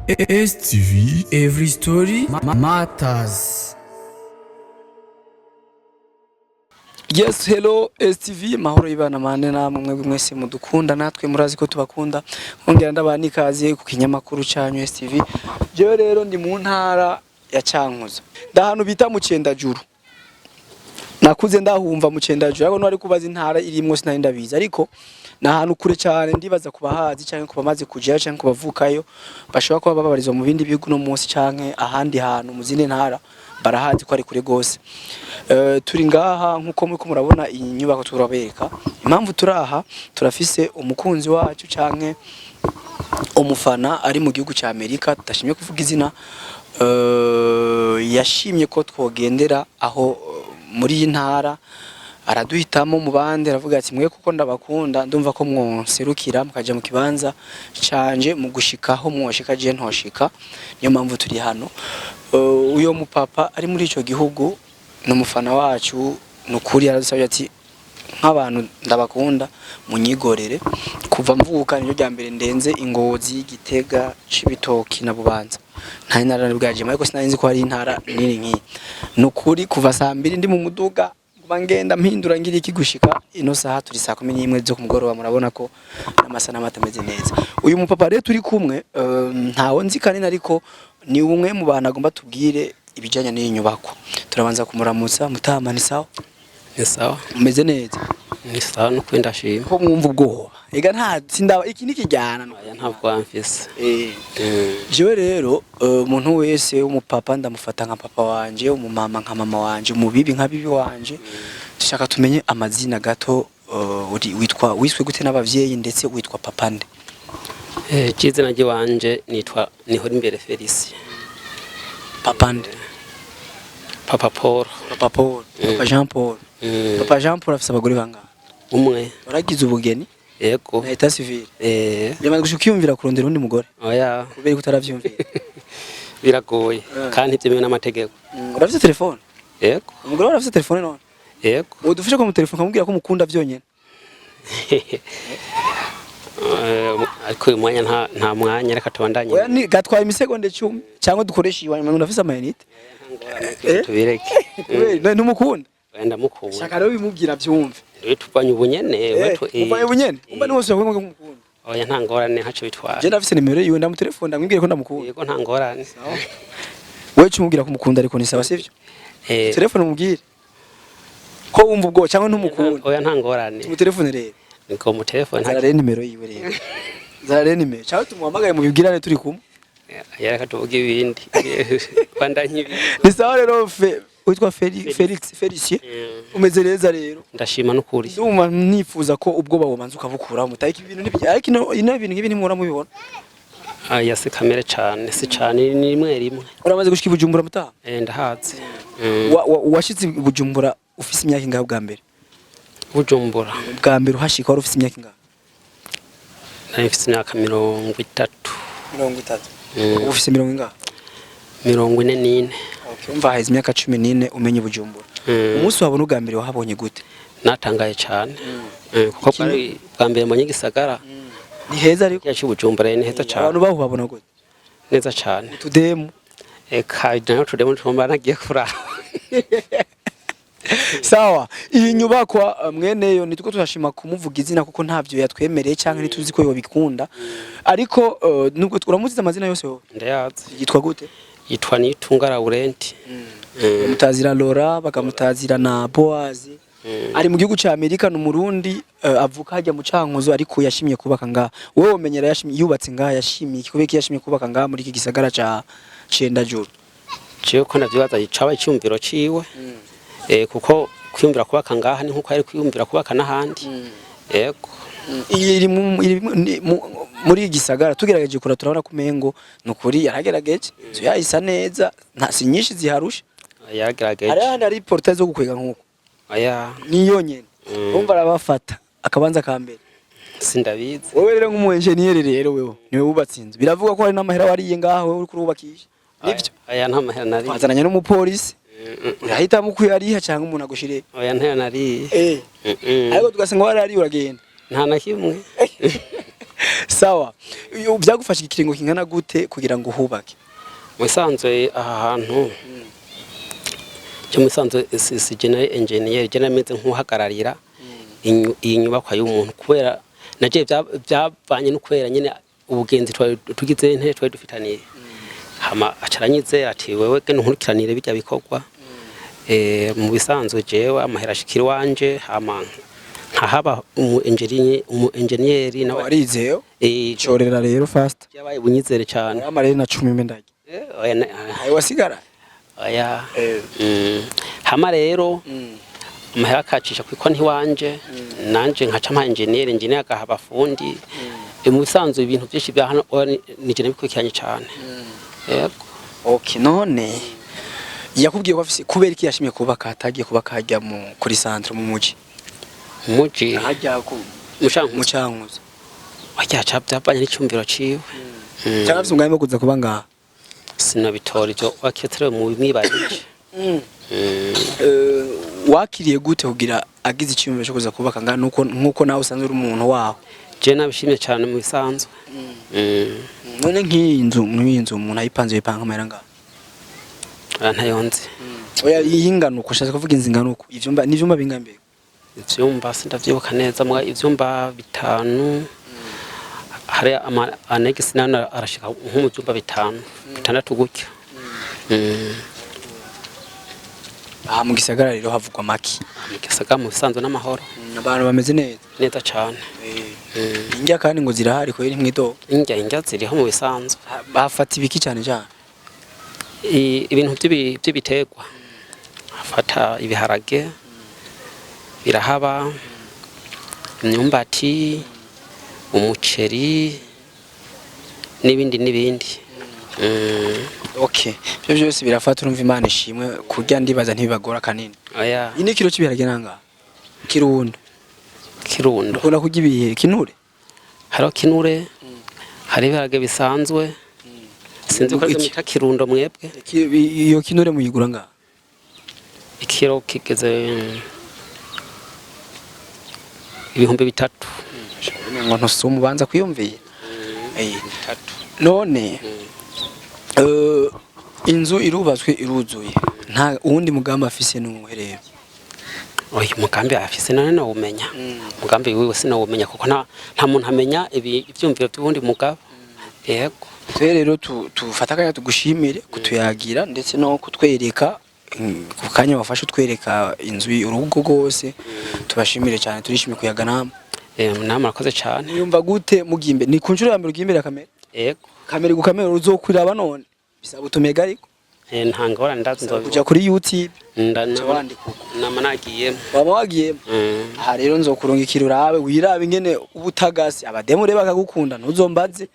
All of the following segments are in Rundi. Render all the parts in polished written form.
STV Every story matters. Yes, hello STV, mahoro y'Imana mane namwe mwebwe mwese mudukunda, natwe murazi ko tubakunda. Nkongera ndabaha n'ikaze ku kinyamakuru canyu STV. Jewe rero ndi mu ntara ya Cankuzo, ndahantu bita mu Cendajuru. Nakuze ndahumva mu Cendajuru, ariko ntwari kubaza intara irimwo, sinari ndabizi, ariko ni ahantu kure cyane. Ndibaza kubahazi canke kubamaze kujayo canke kubavukayo bashobora kuba babarizwa mu bindi bihugu no munsi canke ahandi hantu mu zindi ntara, barahazi ko ari kure gose. Turi ngaha nkuko muriko murabona iyi nyubako. Turabereka impamvu turi aha. Turafise umukunzi wacu canke umufana ari mu gihugu ca Amerika, tudashimye kuvuga izina, yashimye ko twogendera aho muri iyi ntara, araduhitamo mu bandi, aravuga ati: "Mwe kuko ndabakunda, ndumva ko mwonserukira mukaja mu kibanza canje mu gushikaho mwoshika je ntoshika." Niyo mpamvu turi hano. Uyo mupapa ari muri ico gihugu ni umufana wacu. Nukuri yaradusabye ati: "Nk'abantu ndabakunda, munyigorere. Kuva mvuka niryo rya mbere ndenze Ingozi, Gitega, Cibitoki na Bubanza. Nta ntara bwajemo, ariko sinari nzi ko hari intara nini nk'iyi. Nukuri kuva saa 2 ndi mu muduga, nguma ngenda mpindura ngira iki, gushika ino saha turi saa 11 zo ku mugoroba. Murabona ko n'amasanamu atameze neza." Uyu mupapa rero turi kumwe, ntawe nzi kanini, ariko ni umwe mu bantu agomba tubwire ibijanye n'iyi nyubako. Turabanza kumuramutsa. Mutama, ni sawa? Ni sawa. Umeze neza? Ni sawa, nuko ndashima. Ko mwumva ubwoba ega, nta sindaba iki nikijyana. Oya, ntabwo wamfise. Jewe rero, umuntu wese w'umupapa ndamufata nka papa wanje, umumama nka mama wanje, umubibi nka bibi wanje. Dushaka tumenye amazina gato. Witwa wiswe gute n'abavyeyi, ndetse witwa papa nde? Izina ry'iwanje nitwa Nihorimbere Felicien. Papa nde? Papa Paul. Papa Paul, Papa Jean Paul. Papa Jean Paul afise abagore bangahe? Umwe. Waragize ubugeni? Yego. Na état civil? Eh. Yamaze gushika ukiyumvira kurondera undi mugore? Oya. Kubera ko utaravyumvira? Biragoye kandi ntibyemewe n'amategeko. Urafise telefone? Yego. Umugore wawe arafise telefone none? Yego. Udufashe ko mu telefone kamubwira ko mukunda vyonyene. Ariko uyu mwanya nta mwanya, reka tubandanye. Oya, ni gatwaye imisegonde 10 cyangwa dukoresha iwanyu, ndafise amayinite. Tubireke. Kubera ntumukunda? Oya, ndamukunda. Shaka rero bimubwira byumve. Tuvanye ubunyene. Uvaye bunyene, umva ni wose yavuga ko mukunda. Oya, nta ngorane, ntaco bitwaye. Je ndafise nimero yiwe, ndamutelefone, ndamwibwire ko ndamukunda. Yego, nta ngorane. Wewe cumubwira ko umukunda, ariko ni sawa, sivyo? Eh. Telefone umubwire ko wumva ubwo cyangwa ntumukunda. Oya, nta ngorane. Tumutelefone rero. Niko mu telefone. Zara rero nimero yiwe, rero zara rero nimero, cyangwa tumuhamagaye mubibwirane turi kumwe. Yareka tuvuge ibindi, bandanye ibindi. Ni sawa rero. Witwa Felix Felicien? Umeze neza rero? Ndashima n'ukuri. Ndumva nifuza ko ubwoba bubanza ukabukuraho mutayika ibintu n'ibyo, ariko ino ibintu nk'ibi ntimura mubibona. Aya si kamere cane, si cane, ni rimwe rimwe. Uramaze gushika i Bujumbura, mutaha? Eh, ndahazi. Washitse i Bujumbura ufise imyaka ingahe bwa mbere? Bujumbura? Bwa mbere uhashika wari ufise imyaka ingahe? Nari mfise imyaka 30. 30? Ubu ufise mirongo ingahe? 44. Okay, umva haheze imyaka 14 umenye Bujumbura. Umunsi wabona ubwa mbere wahabonye gute? Natangaye cane. Kuko bwari bwa mbere mbonye igisagara. Ni heza ariko? Cyacu Bujumbura ni heza cane. Abantu baho babona gute? Neza cane. Utudemu? Eka, nayo tudemu tumba nagiye kuraba. Sawa, iyi nyubakwa, mweneyo nitwo turashima kumuvuga izina kuko ntavyo yatwemereye canke ntituzi ko yobikunda, ariko nubwo uramuzize amazina yose wowe? Ndayazi. Yitwa gute? Yitwa Nitunga Laurent. Bakamutazira Laura, bakamutazira na Boazi. Ari mu gihugu ca Amerika, ni Umurundi, avuka hajya mu Cankuzo, ariko yashimye kubaka ngaha. Wowe womenyera yashimye yubatse ngaha, yashimiye iki? Kubera iki yashimye kubaka ngaha muri iki gisagara ca Cendajuru? Jewe ko ndavyibaza, caba icyumviro ciwe. Kuko kwiyumvira kubaka ngaha ni nkuko yari kwiyumvira kubaka n'ahandi. Yego. Iyi iri muri iki gisagara, tugerageje kura turabona ko umengo ni ukuri yaragerageje, inzu yayisa neza, nta si nyinshi ziharusha. Yaragerageje. Hari ahandi hari portail zo gukwega nkuko? Oya. Ni yonyene. Urumva arabafata akabanza ka mbere. Sindabizi. Wowe rero nk'umu engineer rero, wewe niwe wubatse inzu, biravugwa ko hari n'amahera wariye ngaho wewe uriko urubakisha, nivyo? Oya, nta mahera nariye. Wazananye n'umupolisi, urahitamo uko uyariha cyangwa umuntu agushire? Oya, ntayo nariye. Ariko tugasanga warariye uragenda. Nta na kimwe. Sawa. Iyo byagufasha ikiringo kingana gute kugira ngo uhubake? Musanzwe aha hantu cyo musanzwe si general engineer, je nameze nk'uhagararira iyi nyubakwa y'umuntu, kubera naje byavanye no kubera nyene ubugenzi twari tugize nte twari dufitaniye, hama acaranyizera ati wewe genda nkurikiranire bijya bikorwa. Mu bisanzwe jewe amahera ashikira iwanje, hama nkahaba umu engineer nawe. Warizeyo corera rero fast. Yabaye bunyizere cyane. Amarere na 10 mbe ndajya. Oya, Ayo wasigara. Oya. Hama rero amahera akacisha ku ikonti iwanje, nanje nkaca mpa engineer agaha abafundi. Mu bisanzwe ibintu byinshi bya hano oya, ni je nabikurikiranye cyane, yego. Okay, none yakubwiye ko afise kubera iki yashimye kubaka atagiye kubaka hajya mu kuri centre mu muji? Muji. Hajya ku mushankuzi. Mu Cankuzo. Oya, ca byavanye n'icyumviro ciwe. Cyangwa afise umugambi wo kuza kuba ngaha? Sinabitora ivyo waketrewe mu mwibarije. Wakiriye gute kugira agize icyumviro cyo kuza kubaka ngaha, nuko nkuko nawe usanzwe uri umuntu waho? Je nabishimye cyane mu bisanzwe. None nk'iyi nzu umuntu ayipanze yipanga amahera ngaha? Oya, ntayonzi. Oya, iyi ngano uko ushatse kuvuga inzu ingana uko, ivyumba n'ivyumba bingana mbere? Ivyumba sindavyibuka neza, mwa ivyumba bitanu, hari ama annexe nayo arashika nko mu vyumba bitanu, bitandatu gutyo. Aha mu gisagara rero havugwa maki? Mu gisagara mu bisanzwe n'amahoro. Abantu bameze neza? Neza cane. Indya kandi ngo zirahari kubera imwidogo? Indya ziriho mu bisanzwe. Bafata ibiki cyane cyane? Ibintu vy'ibiterwa, afata ibiharage birahaba, imyumbati, umuceri n'ibindi n'ibindi. Okay, ibyo byose birafata, urumva Imana ishimwe. Kurya ndibaza ntibibagora kanini? Oya. Iyi ni kiro cy'ibiharage nanga Kirundo? Kirundo. Ukunda kurya ibihe kinure? Hariho kinure, hari ibiharage bisanzwe, sinzi ko arivyo Iki? mwita kirundo mwebwe. Iyo kinure muyigura ngaha? Ikiro kigeze 3000. Ngo ntusuma ubanza kwiyumvira. None inzu irubatswe iruzuye, nta uwundi mugambi afise n'umwe rero? Oya, umugambi afise none nawumenya? Umugambi wiwe sinawumenya, kuko nta muntu amenya ivyumviro by'uwundi mugabo, yego. Twe rero tufata akanya tugushimire kutuyagira ndetse no kutwereka, ku kanya wafashe utwereka inzu, urugo rwose. Tubashimire cyane, turishimye kuyaga namwe. Namwe murakoze cane. Yumva gute mugiye imbere? Ni ku nshuro ya mbere ugiye imbere ya kamera? Yego. Kamera gukamera uzokwiraba none bisaba utumega ariko. Nta ngorane, ndazi. Bisaba kuja kuri YouTube uca wandika uko. Nama nagiyemo. Waba wagiyemo. Aha rero nzokurungikira urabe, wirabe ingene ubutagasi abademu rero bakagukunda, ntuzombaze.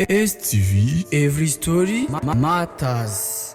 STV Every Story Matters.